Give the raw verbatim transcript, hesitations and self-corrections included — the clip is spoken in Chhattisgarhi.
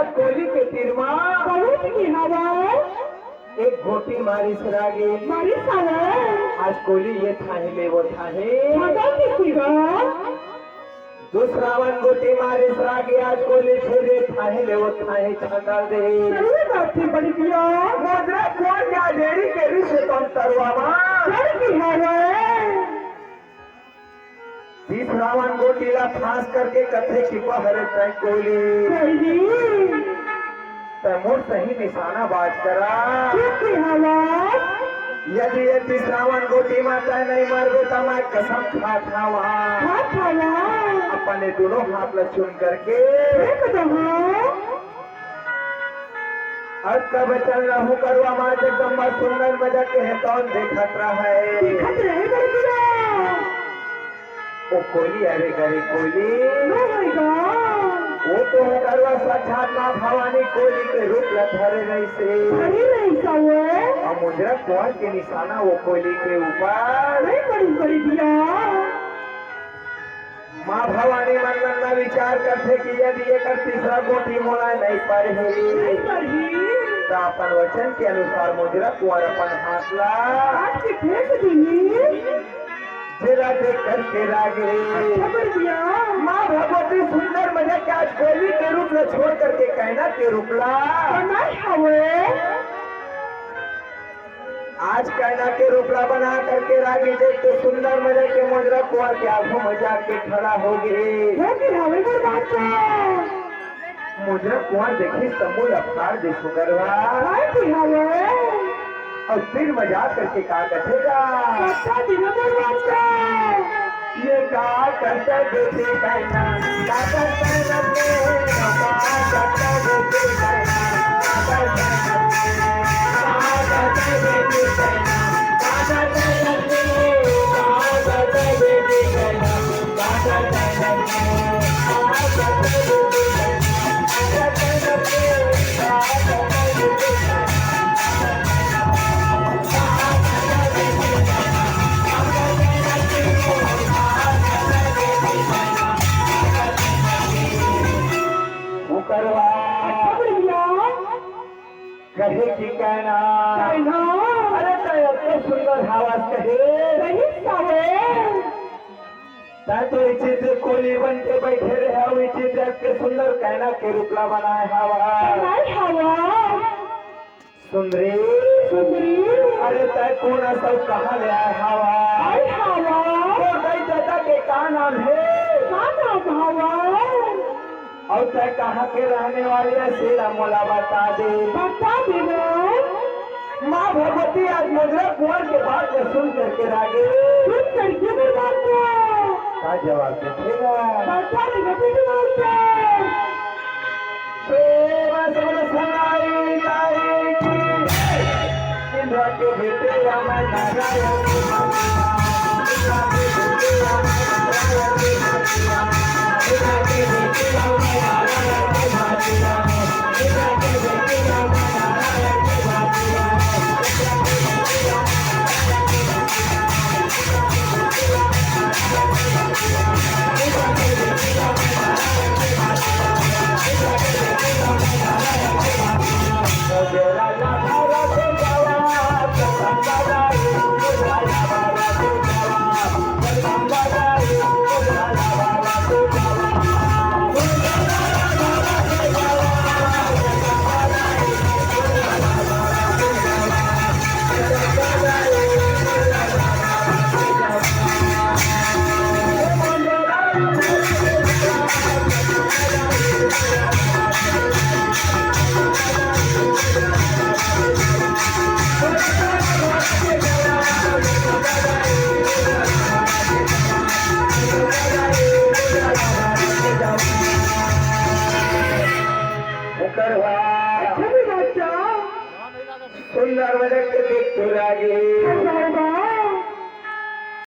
कोली के तीर मा। बहुत की हवा। एक गोटी मारिस रागे। मारिस हवा। आज कोली ये थाहे ले वो थाहे। मजा की सीधा। दूसरा वन गोटी मारिस रागे, आज कोली फिर ये थाहे ले वो थाहे छांगल दे। सही बात है बड़ी भैया। मोजरा कुंवर के डेरी के रिश्ते कम तरवा मा। सही की हवा। तीसरा वन गोटी ला फांस करके कथे कि बहरे तय कोली। कोली। तय मोर सही निशाना बाज करा। ठीक की हवा। यदि ये तीसरा वन गोटी मा तय नहीं मरबे त मैं कसम खात हवा। खात हवा। अपन ये दोनों हाथ ला चुन करके। फेंक दहा। अउ तब चल रहूं करवा मा जगदम्बा सुंदर मजा के हेतौन देखत रहे। देखत रहे बड़गिया। ओ कोली, अरे गरे कोली। नो होएगा। वो तो करवा साक्षात माँ भवानी कोली के रूप ला धरे रहिसे। धरे रहिसा वो। अउ मुजरा कुंवर के निशाना वो कोली के ऊपर। नहीं बड़ी बड़ी दिया। माँ भवानी मन मन म विचार करथे कि यदि एकर तीसरा गोटी मोला नहीं पड़ही, नहीं पड़ही। त अपन वचन के अनुसार मुजरा कुंवर अपन हाथ ला हाथ के फेंक दिही। जेला देख करके रागे। अच्छा कर दिया। माँ भगवती सुंदर मजा के आज कोली के रूप ल छोड़ करके कैना के रूप ला बनाए हवे। आज कैना के रूपला बना करके रागी देख के सुंदर मजा के मुजरा कुंवर के आगू में जाके खड़ा हो गे। हो गे हवे मोर बादशाह। मुजरा कुंवर देखिस त मुंह लपकार दे सुगरवा। काय की हवे? अउ फिर मजाक करके का कथेगा? बता दियो मोर बादशाह। ये का करता बेटी कहना, का करता रब ने, का करता बेटी कहना, का करता रब ने, का करता बेटी कहना, का करता रब ने, का करता बेटी कहना, का करता रब ने, का करता बेटी कहना, का करता रब ने, का करता बेटी कहना। उकरवा। अच्छा भैया। कहे कि कहना। कहना। अरे तय अतके सुंदर हवस कहे। सही सावे। तय तो इचित कोली बन के बैठे रहे, इचित अतके सुंदर कैना के रूपला बनाए हवा। बनाए हवा। सुंदरी। सुंदरी। अरे तय कोन अस अउ कहाँ ले आए हवा? आए हवा। तोर दाई ददा के का नाम हे? का नाम हवा? अउ तय कहाँ के रहने वाली अस, एला मोला बता दे। बता दे ना। माँ भगवती आज मुजरा कुंवर के बात ल सुन करके रागे। सुन करके बर्बाद हुआ। का जवाब देथे गा? बता दे ना बेटी बोलते। प्रेम से बोलो सनाई ताई की। इंद्र के बेटे राम नारायण की प्रतिमा। इंद्र के बेटे राम नारायण की प्रतिमा। इंद्र के बेटे राम नारायण की प्रतिमा। इंद्र के बेटे राम नारायण की प्रतिमा। ओकर बाद सुंदर मजा के देख तोर आगे।